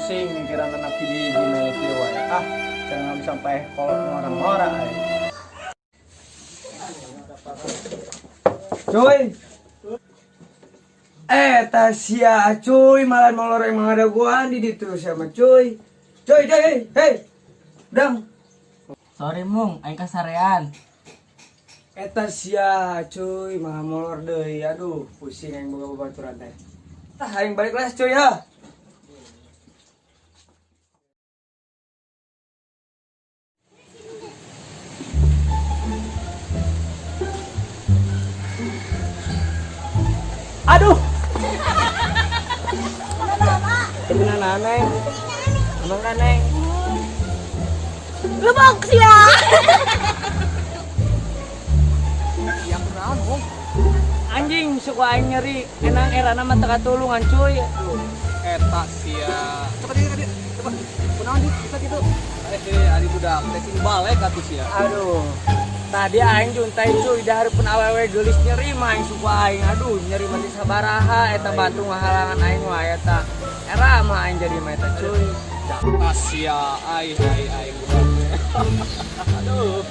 Pusing mikiran anak hiji-hiji na kieu wae. Ah, jangan sampai kolot ngora-ngora aing. Cuy. Eh, tasia cuy, malah molor yang mengadaguan di ditu sama cuy. Cuy, cuy, hey, hey. Dang. Sorry mung, aing kasarean. Eta sia cuy, malah molor deui. Aduh, pusing aing boga babaturan teh. Tah aing balik les cuy ya. Aduh. Kenapa neng? Emang kan neng? Lebok sia. Yang naon mung? Anjing suka aing nyeri. Enang erana mah teu katulungan cuy. Aduh. Eta sia. Coba dia dia. Coba. Kunaon di bisa gitu. Eh, ari budak teh sing balik atuh sia. Aduh. Tadi aing juntai cuy dahareupeun awewe geulis nyeri mah aing suka aing. Aduh, nyeri mah teh sabaraha eta batu ngahalangan aing wae eta. Era mah aing jadi mah eta cuy. Eta sia ai ai ai budak. Aduh.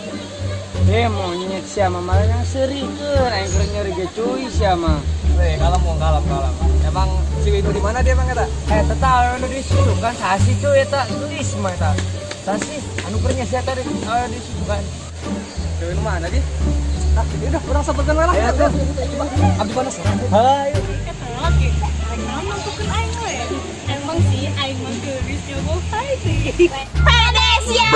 Eh monyet sia mah malah yang seurikeun aing keur nyeri ge cuy sia mah. Eh, kalem mung kalem kalem. Emang ciwi itu di mana dia emang eta? Eh eta awewe nu disusukan sasi cuy eta geulis mah eta. Sasi anu keur nya sia tadi awewe disusukan. Ciwi nu mana di? Ah, ini udah urang sampeurkeun we lah. Ayo, tuh. Coba abdi panas. Hayu. Eta lagi. Rek naon nangtukeun aing we. Emang sih aing mah geulis nyoba sih. Pede sia.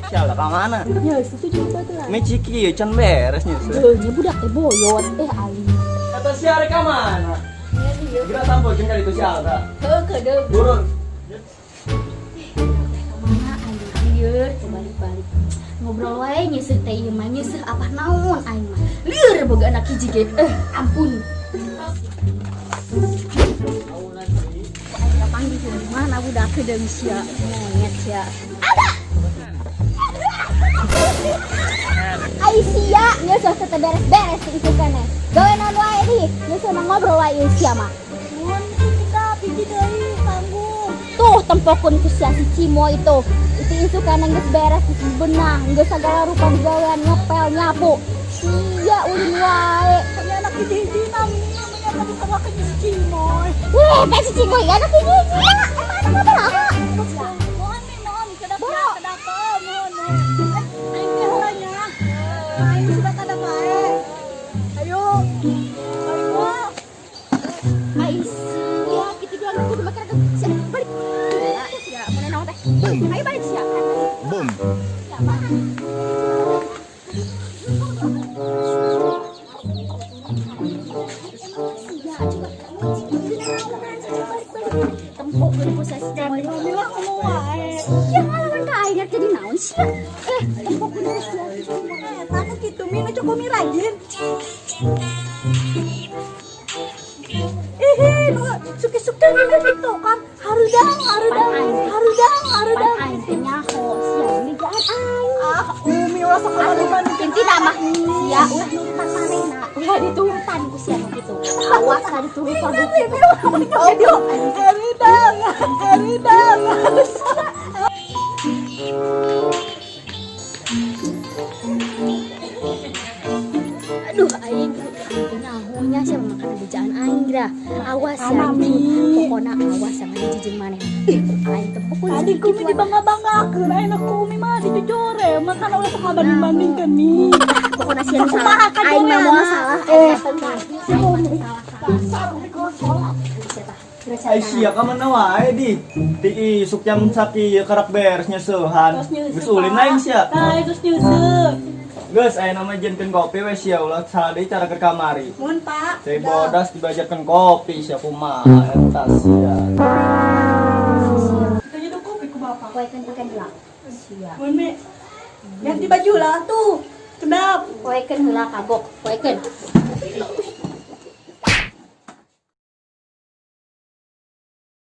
Sial ka mana? Ya, itu juga baturan. Meciki ieu can beres nya. Heuh, nya budak teh boyot eh aing. Kata sia rek ka mana? Geura tampokeun ka ditu sia ta. Heuh, kedeung. Burun. Kemana aing lieur teu balik-balik. Ngobrol wae nyeuseuh teh ieu mah nyeuseuh apa naon aing mah. Lieur boga anak hiji ge. Eh, ampun. Aing kapanggih di mana budak kedeung sia monyet sia. Ada. Ai sia nyeuseuh teh beres-beres teh isukan. Gawe naon wae di nyeuseuh ngobrol wae ieu sia mah. Mun kita hiji deui tanggung. Tuh tempokeun ku sia si Cimo itu. Itu isukan geus beres geus benah, geus sagala rupa digawean ngepel nyapu. Sia ulin wae. Kami anak hiji-hiji namanya tadi sama ke si Cimoy. Weh, teh si Cimoy anak hiji-hiji mah. Emang anak sabaraha? Mohon nih, mohon kedap kedap mohon mohon. Aing teh heula nya. Aing sudah kada bae. Ayo. Ayo. Ai sia kitu doang kudu make ragam. Sia balik. Sia mun naon teh. Ayo balik sia. Boom. Sia balik. Sia coba tempokeun ku sia si Cimoy. Mila ngomong wae. Sia ngalaman ka aing jadi naon sia? Eh, tempokeun ku sia si Cimoy. Eta nu kitu mi nu cukup mi rajin. Ih, nu suki-suki nu TikTokan harudang harudang harudang harudang. Pan aing teh nyaho sia ligaan aing. Ah, umi ulah sok banding-banding. Intina mah sia ulah nurutan manehna. Ulah diturutan ku sia nu kitu. Awas ka diturutan ku kitu. Aduh, harudang, harudang. Aduh aing nyahonya sia makan bejaan aing dah. Awas ya pokona awas sama hiji jeung maneh. Ih, ku aing teh pokona Tadi ku mi dibangga-banggakeun, ayeuna ku umi mah dijujure, makana ulah sok ngabanding-bandingkeun mi. Pokona sia nu Sakumaha salah. Aing mah moal kajoreana? salah. Aing mah salah. Ai sia ka mana wae di? Ti isuk jam sakieu karak beres nyeusehan. Terus nyeuseh, Geus ulin Pak. aing sia. Tah, terus nyeuseh. Geus aya nama jenkeun kopi we sia ulah salah deui cara keur kamari. Mun, Pak. Saya bodas dibajarkeun kopi sia kumaha eta sia. Kita nyeduh kopi ku bapak. Poekeun poekeun heula. Sia. Mun mi. Ganti baju lah tuh. Kedap. Poekeun heula kagok. Poekeun.